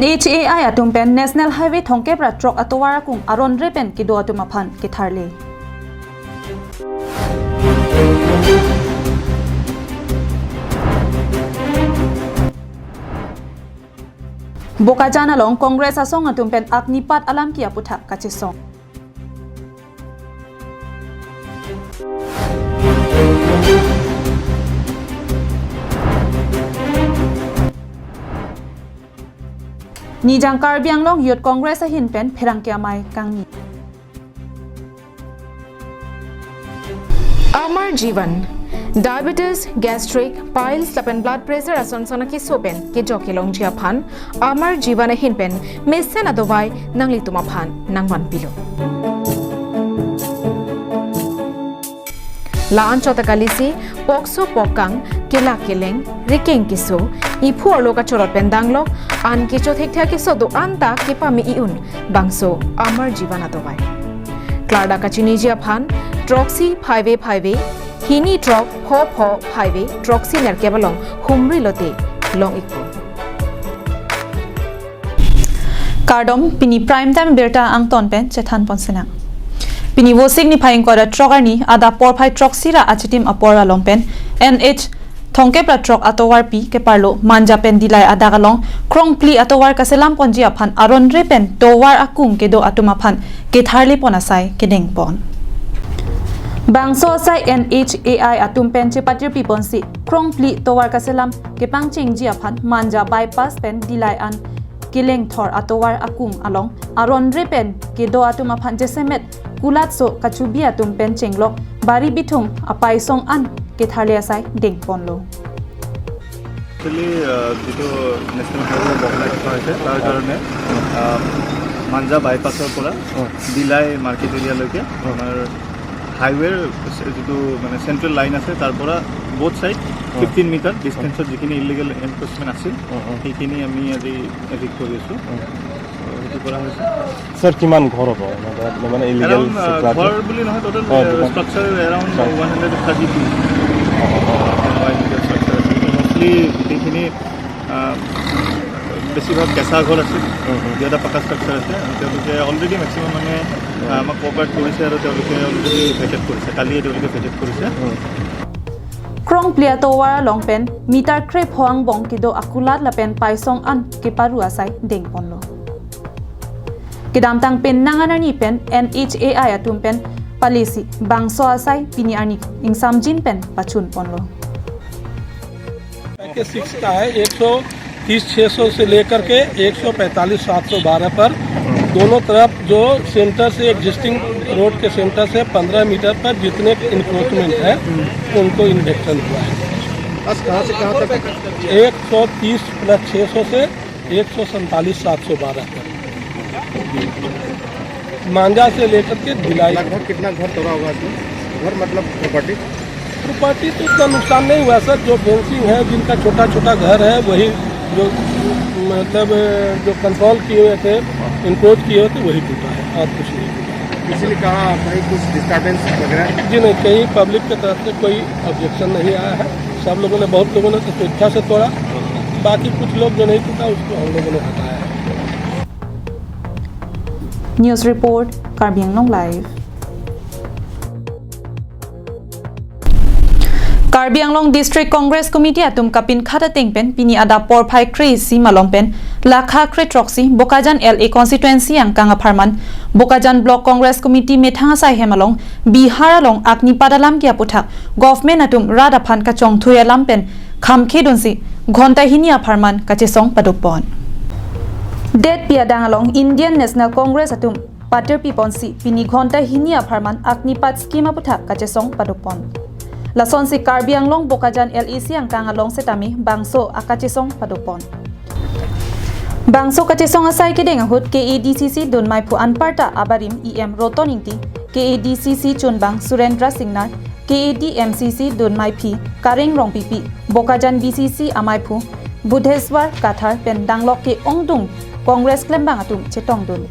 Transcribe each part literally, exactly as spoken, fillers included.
N H A I atum pen National Highway thomkep ra throk atovar akung aron re pen kedo atum aphan ketharle. Bokajan along Congress asong atum pen Agnipath alamki aputhak kachesong. Nijang Karbi Anglong Youth Congress ahin pen pherangke amei kangni. Amar Jeevan, diabetes, gastric, piles lapen blood pressure ason son akeso pen kejok kelongji aphan Amar Jeevan ahin pen mesen adovai nanglitum aphan nangvanpilo. La-an chot akalisi, pokso pokkang, kelak keleng, rikeng keso, iphu arlo kachorot pen danglok, an kecho thekthe akeso do-an ta kepame i-un, bangso Amar Jeevan adovai. Klardak kachiniji aphan, throksi phaive phaive, hini throk pho pho phaive, throksi nerkep along humri lote long ikpo. Kardom, pini Prime Time birta angton pen chethan ponsinang. Pini Vosik niphai ingkoi ra throk arni adap porphai throksi ra achitim apor along pen N H thomkep ra throk atovarpi keparlo Manja pen Dillai adak along krongphli atovar kaselam ponji aphan aron re pen tovar akung kedo atum aphan ketharle pon asai kedeng pon. Bangso asai N H A I atum pen chepatirpi ponsi krongphli tovar kaselam kepangchengji aphan Manja bypass pen Dillai an kelengthor atovar akung along aron re pen kedo atum aphan jasemet kulatso kachubi atum pen chenglok bari bithung apaisong an ketharle asai deng ponlo. Actually যিটো national highway বহলাই থোৱা হৈছে, তাৰ কাৰণে আহ, মাঞ্জা বাইপাছৰ পৰা দিলাই মাৰ্কেট এৰিয়ালৈকে আমাৰ হাইৱেৰ যিটো মানে চেণ্ট্ৰেল লাইন আছে, তাৰ পৰা বোথ ছাইড ফিফটিন মিটাৰ ডিষ্টেঞ্চত যিখিনি ইলিগেল এনক্ৰ'চমেণ্ট আছিল, সেইখিনি আমি আজি এভিক্ট কৰি আছোঁ। সেইটো কৰা হৈছে। ছাৰ, কিমান ঘৰ হ'ব মানে ইলিগেল? এৰাউণ্ড ঘৰ বুলি নহয়, total structure around one hundred thirty two তেনেকুৱা ইলিগেল ষ্ট্ৰাকচাৰ আছে। মষ্টলি গোটেইখিনি আহ, বেছিভাগ কেঁচা ঘৰ আছিল, দুই এটা পাকা ষ্ট্ৰাকচাৰ আছে। আৰু তেওঁলোকে অলৰেডি মেক্সিমাম মানে আহ, আমাক কোঅপাৰেট কৰিছে আৰু তেওঁলোকে অলৰেডি ভেকেট কৰিছে, কালিয়ে তেওঁলোকে ভেকেট কৰিছে। Krongphli atovar along pen meter krepho angbong kedo akulat lapen paisong an keparu asai deng ponlo. Kedamtang pen nang anani pen N H A I atum pen palesi bangso asai pini arni ingsamjin pen pachun ponlo. Package six का है, एक सौ तीस छः सौ से लेकर के एक सौ पैंतालीस सात सौ बारह पर दोनों तरफ जो सेंटर से, एग्जिस्टिंग रोड के सेंटर से पन्द्रह मीटर पर जितने इंक्रोचमेंट है, उनको इन्फेक्शन हुआ है। बस कहाँ से कहाँ तक? एक सौ तीस प्लस छः सौ से एक सौ सैंतालीस सात सौ बारह तक, मांझा से लेकर के भिलाई। लगभग कितना घर तोड़ा होगा इसमें? घर मतलब प्रॉपर्टी? प्रॉपर्टी तो उतना नुकसान नहीं हुआ सर, जो फेंसिंग है, जिनका छोटा छोटा घर है, वही जो मतलब जो कंट्रोल किए हुए थे, इनक्रोच किए हुए थे, वही टूटा है और कुछ नहीं टूटा है। किसी ने कहा कहीं कुछ डिस्टर्बेंस वगैरह? जी नहीं, कहीं पब्लिक की तरफ से कोई ऑब्जेक्शन नहीं आया है। सब लोगों ने, बहुत लोगों ने तो स्वेच्छा से तोड़ा, बाकी कुछ लोग जो नहीं टूटा उसको हम लोगों ने हटाया है। News report, Karbi Anglong Live. Karbi Anglong District Congress Committee atum kapinkhat ateng pen pini adap porphai kre-isi malom pen lakha kre-throksi Bokajan L A constituency angkang apharman Bokajan Block Congress Committee methang asai hem along Bihar along Agnipath alamki aputhak government atum rat aphan kachongthui alam pen khamkhe dunsi ghonta hini apharman kachesong padopon. Detpi adang along Indian National Congress atum patirpi ponsi pini ghonta hini apharman Agnipath scheme aputhak kachesong padopon. Lasonsi Karbi Anglong Bokajan L A C angkang along setame bangso akachesong padopon. Bangso kachesong asai kedeng ahut K A D C C dunmaiphu anparta abarim E M Roton Ingti, K A D C C chunbang Surendra Singnar, K A D M C C dunmaiphi Kareng Rongpipi, Bokajan B C C amaiphu Budheswar Kathar pen danglok ke-ongdung Congress klembang atum chetongdun.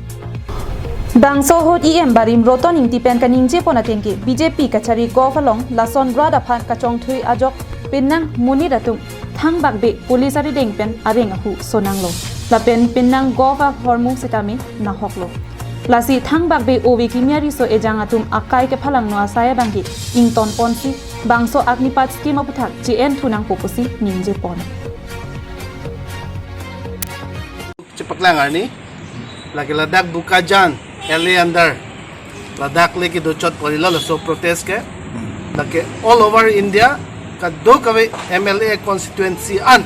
Bangso ahut E M barim Roton Ingti pen kaningjepon ateng ke B J P kachari govt along lason rat aphan kachongthui ajok penang monit atum thangbakbe police arideng pen areng ahu sonanglo. Lapen penang Gov ahormu sitame nahoklo. Lasi thangbak be ove kimi ariso ejang atum akai kephalangno asai abangke ingtonponsi bangso Agnipath scheme aputhak che-en thu nangpo pusi ningjepon. Chepaklang arni, lake ladak Bokajan L A under ladak le kedochot porilo laso protest ke. Lake all over India kadokave M L A constituency an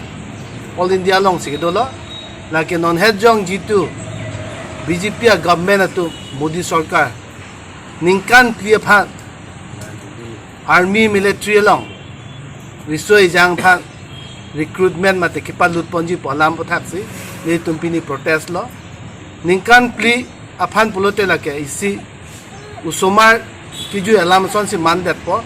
all India alongsi kedolo. Lake non het jong jitu B J P a government atum, Modi sorkar ningkan phli aphan army military along riso ejang aphan recruitment mate kepalutponji pu alam aputhak si nelitum pini protest lo. Ningkan phli aphan pulote lake isi osomar kejui alam asonsi mandetpo.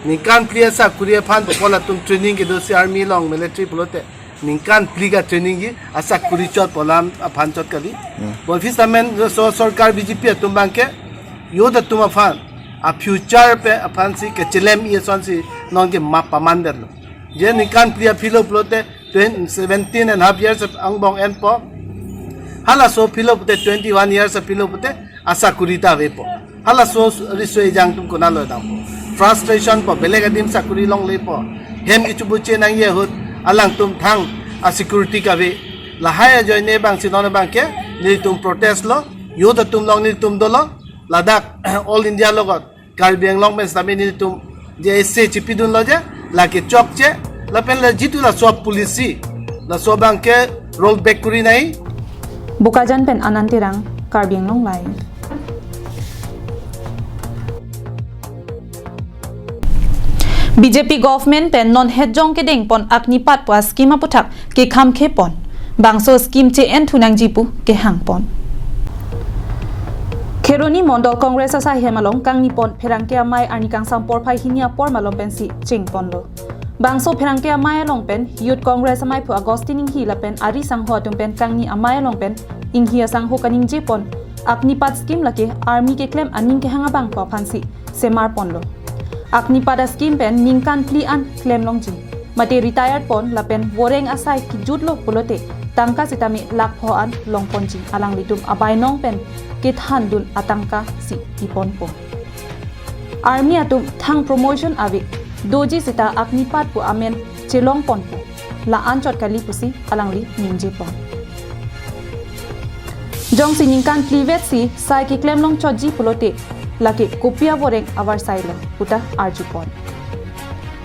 Ningkan phli asakuri aphan pu latum training kedosi army along military pulote ningkan phli ka training ji asakuri chot pu alam aphan chot kali. Hmm. Bonfis tamen so sorkar B J P atum abangke youth atum aphan a future pen aphansi kechelem-i asonsi nonke map pamandetlo. Je ningkan phli aphilo pulote twenty, seventeen and half years angbong enpo. Halaso philo pute twenty-one years aphilo pute asakuri ta avepo. Halaso riso ejang atum konatlo dampo? Frustration po, belek adim sakuri longlepo. Hem kechubuche nangji ahut alangtum thang asecurity kave. Lahai ajoine bangsi non abangke nelitum protest lo, youth atum along nelitum dolo, ladak All India alogot Karbi Anglong pen sitame nelitum je ese chipidunlo je, lake chokche, lapen la jitu laso policy, laso abangke roll back kuri nai. Bokajan pen Anand Terang, Karbi Anglong Live. B J P government pen non het jong kedengpon Agnipath pu ascheme aputhak kekhamkhepon. Bangso scheme che-en thu nangji pu kehangpon. Kheroni Mondol Congress asaihem along kangnipon pherangke amei arni kangsam porphai hini apor malom pensi chingponlo. Bangso pherangke amei along pen Youth Congress ameiphu Augustine Inghi lapen ari sangho atum pen kangni amei along pen Inghi asangho kaningjepon Agnipath scheme lake army keklem aning kehang abang pu aphansi semarponlo. Agnipath ascheme pen ningkan phli an klemlongji. Mate retired pon lapen voreng asai kejutlo pulote tangka sitame lakh pho an longponji, alanglitum abainong pen kethandun atangka si piponpo. Army atum thang promotion ave doji seta Agnipath pu amen chelongponpo. La-an chot kali pusi alangli ningjepon. Jongsi ningkan phli vetsi sai keklemlong chotji pulote lake kopi avoreng avarsailo puta arjupon.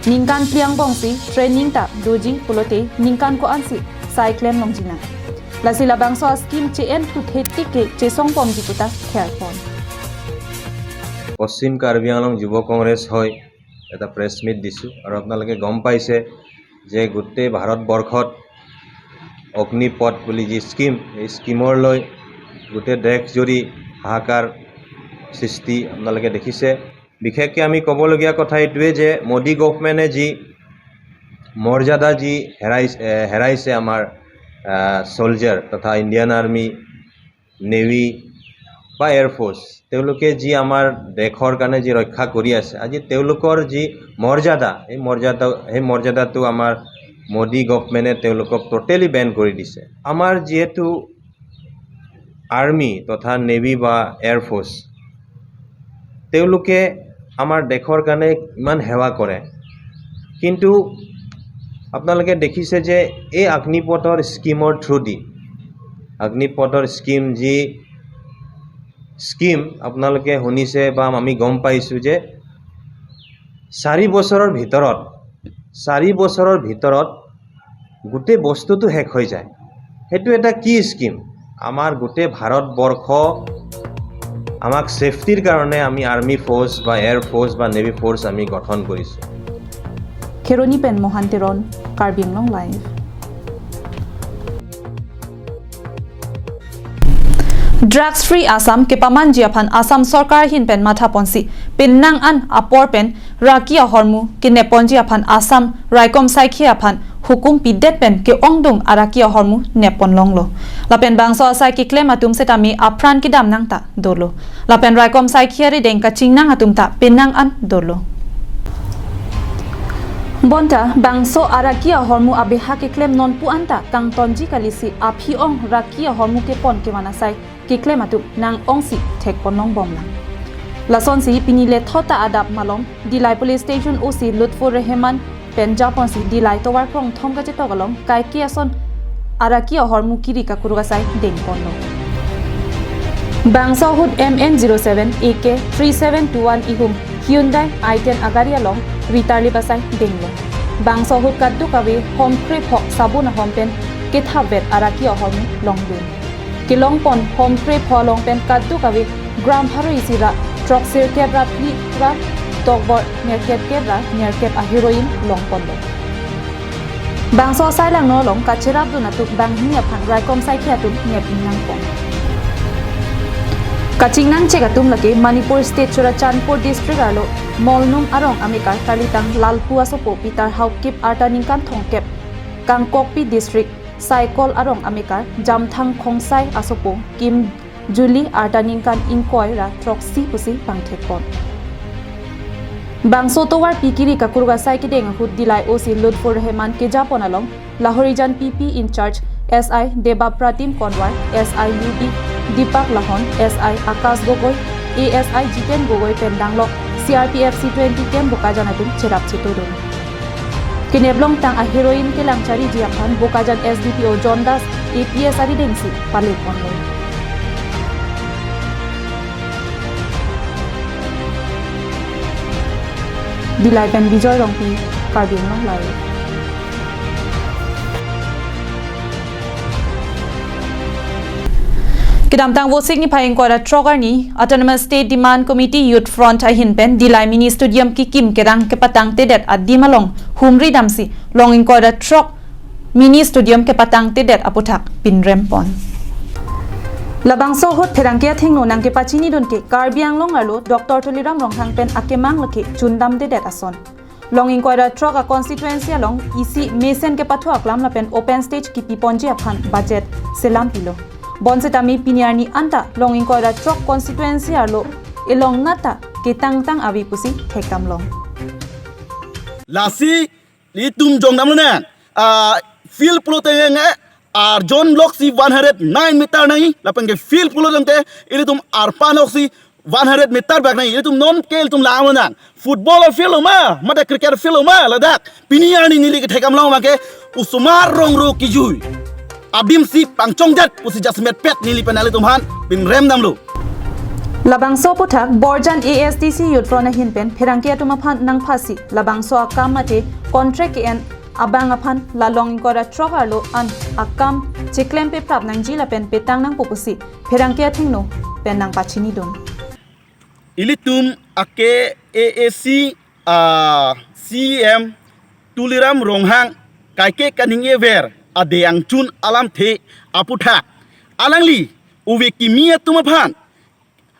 Ningkan phli angbongsi training ta doji pulote ningkan ko-ansi sai klemlongji nang. Lasi labangso ascheme che-en thu thetik ke chesongponji puta kherpon. পশ্চিম কাৰ্বি আংলং যুৱ কংগ্ৰেছ হৈ এটা press meet দিছোঁ আৰু আপোনালোকে গম পাইছে যে গোটেই ভাৰতবৰ্ষত অগ্নিপথ বুলি যি স্কিম, এই স্কিমৰ লৈ গোটেই দেশজুৰি হাহাকাৰ সৃষ্টি আপোনালোকে দেখিছে। বিশেষকৈ আমি ক'বলগীয়া কথা এইটোৱে যে মোদী গভৰ্ণমেণ্টে যি মৰ্যাদা যি হেৰাই, এ, হেৰাইছে আমাৰ, আ, ছলজাৰ তথা ইণ্ডিয়ান আৰ্মি, নেভি বা এয়াৰফ'ৰ্চ, তেওঁলোকে যি আমাৰ দেশৰ কাৰণে যি ৰক্ষা কৰি আছে, আজি তেওঁলোকৰ যি মৰ্যাদা, এই মৰ্যাদা, সেই মৰ্যাদাটো আমাৰ মোদী গভৰ্ণমেণ্টে তেওঁলোকক ট'টেলি বেন কৰি দিছে। আমাৰ যিহেতু আৰ্মি তথা নেভি বা এয়াৰফ'ৰ্চ, তেওঁলোকে আমাৰ দেশৰ কাৰণে ইমান সেৱা কৰে, কিন্তু আপোনালোকে দেখিছে যে এই অগ্নিপথৰ স্কিমৰ থ্ৰুদি, অগ্নিপথৰ স্কিম যি স্কিম আপোনালোকে শুনিছে বা আমি গম পাইছোঁ যে চাৰি বছৰৰ ভিতৰত, চাৰি বছৰৰ ভিতৰত গোটেই বস্তুটো শেষ হৈ যায়। সেইটো এটা কি স্কিম? আমাৰ গোটেই ভাৰতবৰ্ষ আমাক ছেফটিৰ কাৰণে আমি আৰ্মি ফ'ৰ্চ বা এয়াৰ ফ'ৰ্চ বা নেভি ফ'ৰ্চ আমি গঠন কৰিছোঁ। Kheroni pen Mohan Teron, Karbi Anglong Live. Drugs Free Assam kepamanji aphan Assam sorkar ahin pen mathaponsi penang an apor pen raki ahormu kenepponji aphan Assam raikom saikhi aphan hukum pidet pen ke-ongdung araki ahormu nepponlonglo. Lapen bangso asai keklem atum setame apran kedam nangta dolo. Lapen raikom saikhi arideng kachingnang atum ta penang an dolo. Bonta bangso araki ahormu abeha keklem nonpu anta kangtonji kalisi aphi-ong raki ahormu kepon kevan asai keklem atum nang-ongsi thekpon longbomlang. Lasonsi pini lethota adap malom Dillai Police Station O C Lutfur Rehman pen japonsi Dillai tovar krongthom kachetok along kaike ason araki ahormu kiri kakuruk asai dengponlo. Bangso ahut M N zero seven A K three seven two one ihum Hyundai i ten agari along ritarlip asai denglo. Bangso ahut kadokave hom krepho sabun ahom pen kethapvet araki ahormu longdun. Kelongpon hom krepho along pen kadokave gram pharo isi ra throksirkep ra phli ra tokbor nerkep kep ra nerkep a heroin longponlo. Bangso asai langno along kacherapdun atum banghini aphan raikom saikhi atum nep ingnangpon. Kachingnangchek atum lake Manipur State Churachandpur District arlo Molnung arong amekar kalitang Lalpu asopo Peter Haokip arta ningkan thomkep, Kangpokpi District Saikul arong amekar Jamthang Khongsai asopo Kim Julie arta ningkan ingkoi ra throksi pusi pangthekpon. Bangso tovarpi kiri kakuruk asai kedeng ahut Dillai O C Lutfur Rehman kejapon along Lahorijan P P in charge S I Deba Pratim Konwar, S I U B Deepak Lahon, S I Akash Gogoi, A S I Jiten Gogoi pen danglok C R P F C twenty camp Bokajan atum cherap chetodun. Kenep longtang a heroin kelang chariji aphan Bokajan S D P O John Das A P S aridengsi paleponlo. Dillai pen Bijoy Rongpi, Karbi Anglong Live. Kedamtang Vosik niphai ingkoi ra throk arni Autonomous State Demand Committee Youth Front ahin pen Dillai Mini Stadium kikim kerang kepatangtedet adim along humri damsi long ingkoi ra throk Mini Stadium kepatangtedet aputhak pinrempon. Labangso ahut pherangke athengno nangkepachinidun ke Karbi Anglong arlo Doctor Tuliram Ronghang pen akemang lake chundamdedet ason. Long ingkoi ra throk a constituency along isi mesen kepathu aklam lapen open stage kipiponji aphan budget selam pilo. Bonsitame pini arni anta long ingkoi ra throk constituency arlo elong nata ketangtang ave pusi thekdamlong. Lasi ilitum jongdamlonang, ah, field pulote nge arjon loksi one hundred nine meter nangji, lapen ke field pulo tangte ilitum arpan loksi one hundred meter bak nangji, ilitum non ke ilitum langlonang. Football field lo ma, mate cricket field lo ma, ladak pini arni neli kethekdamlong abangke osomar rongro kijui adimsi pangchongdet pusi jasemetpet neli pen ilitum aphan pinremdamlo. Labangso aputhak Borjan A S D C Youth Front ahin pen pherangke atum aphan nangphasi labangso akam mate contract ke-en abang aphan la long ingkoi ra throk arlo an akam cheklem peprap nangji lapen petang nangpo pusi pherangke athengno pen nangpachinidun. Ilitum ake A A C, ah, C E M Tuliram Ronghang kaike kaningjever adeng angchun alamthe aputhak alangli ove kimi atum aphan,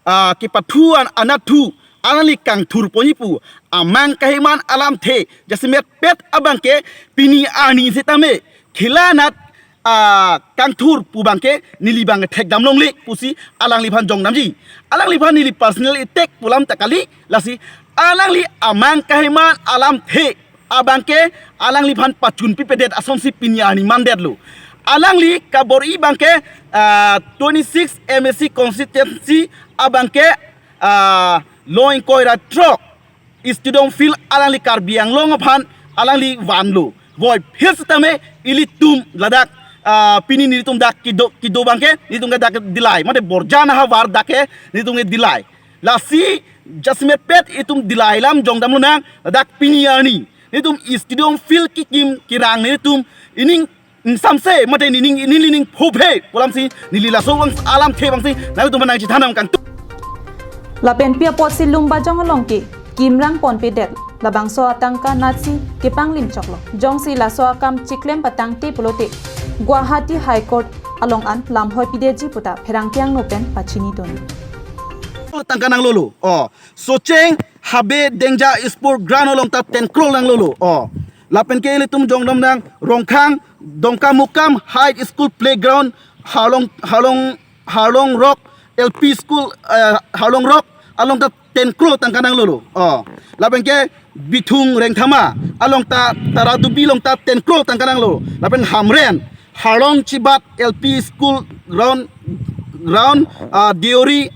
ah, kepathu an anatthu alangli kangthurponji pu amang kaheman alamthe jasemetpet abangke pini arni setame khela anat, ah, kangthur pu abangke neli abangke thekdamlongle pusi alangliphan jongdamji. Alangliphan neli personal attack pu alam ta kali, lasi alangli amang kaheman alamthe abangke alangliphan pachunpipedet asonsi pini arni mandetlo. Alangli kabor-i abangke, ah, twenty-six M A C constituency abangke, ah, long ingkoi ra throk stadium field alangli Karbi Anglong aphan alangli vanlo. Voiphit setame ilitum ladak, ah, pini nelitum dak kedo, kedo abangke nelitum ke dak Dillai, mate Borjan ahavar dak ke nelitum ke Dillai. Lasi jasemetpet itum Dillai alam jongdamlonang, ladak pini arni nelitum stadium field kikim kerang nelitum ining ingsamse mate nining, nelining phophe pu alamsi neli laso abang alamthe abangsi nanglitum aphan nangchethan nangkangtung. Lapen pi apotsi Lumbajong along ke kimrangponpedet labangso atangka natsi kepanglim choklo. Jongsi laso akam cheklem patangte pulote Guwahati High Court along an lamhoipidetji puta pherangke angno pen pachinidun. Tangka nanglolo. Oh, Socheng Habe Dengja Sport Ground along ta ten crore nanglolo. Oh, lapen ke ilitum jongdamnang Rongkhang Dongkamukam High School Playground, Harlong, Harlong, Harlong Rock L P School, eh, Harlong Rock along ta ten crore tangka nanglolo. Oh, lapen ke Bithung Rengthama along ta Taradubi along ta ten crore tangka nanglo. Lapen Hamren Harlong Chibat L P School ground, ground, ah, Deori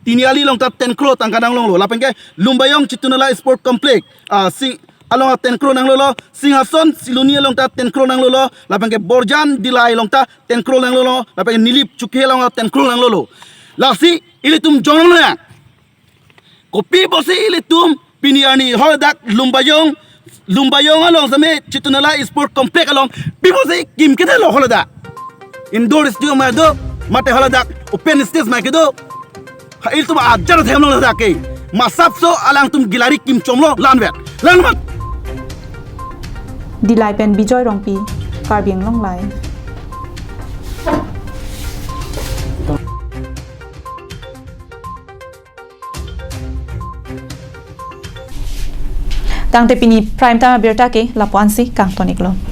Tiniali along ta ten crore tangka nanglonglo. Lapen ke Lumbajong Chitunala Sport Complex, ah, Sing along ten crore nanglolo. Singhason Siloni along ta ten crore nanglolo. Lapen ke Borjan Dillai along ta ten crore nanglolo. Lapen ke Nilip Chukhe along ten crore nanglolo. Lasi ilitum jonglo ya. Kopi pusi ilitum pini arni holadak Lumbajong, Lumbajong along same Chitunala Sport Complex along pi pusi kim kedelo holadak. Indoor stadium ma do, mate holadak open stage ma kedo. Ha, ilitum ajar themlo ladak ke. Masapso alangtum gilari kim chomlo, lanvet. Lanvet. Dillai pen Bijoy Rongpi, Karbi Anglong Live. Tangte pini Prime Time abirta ke lapu-ansi kangton-iklo.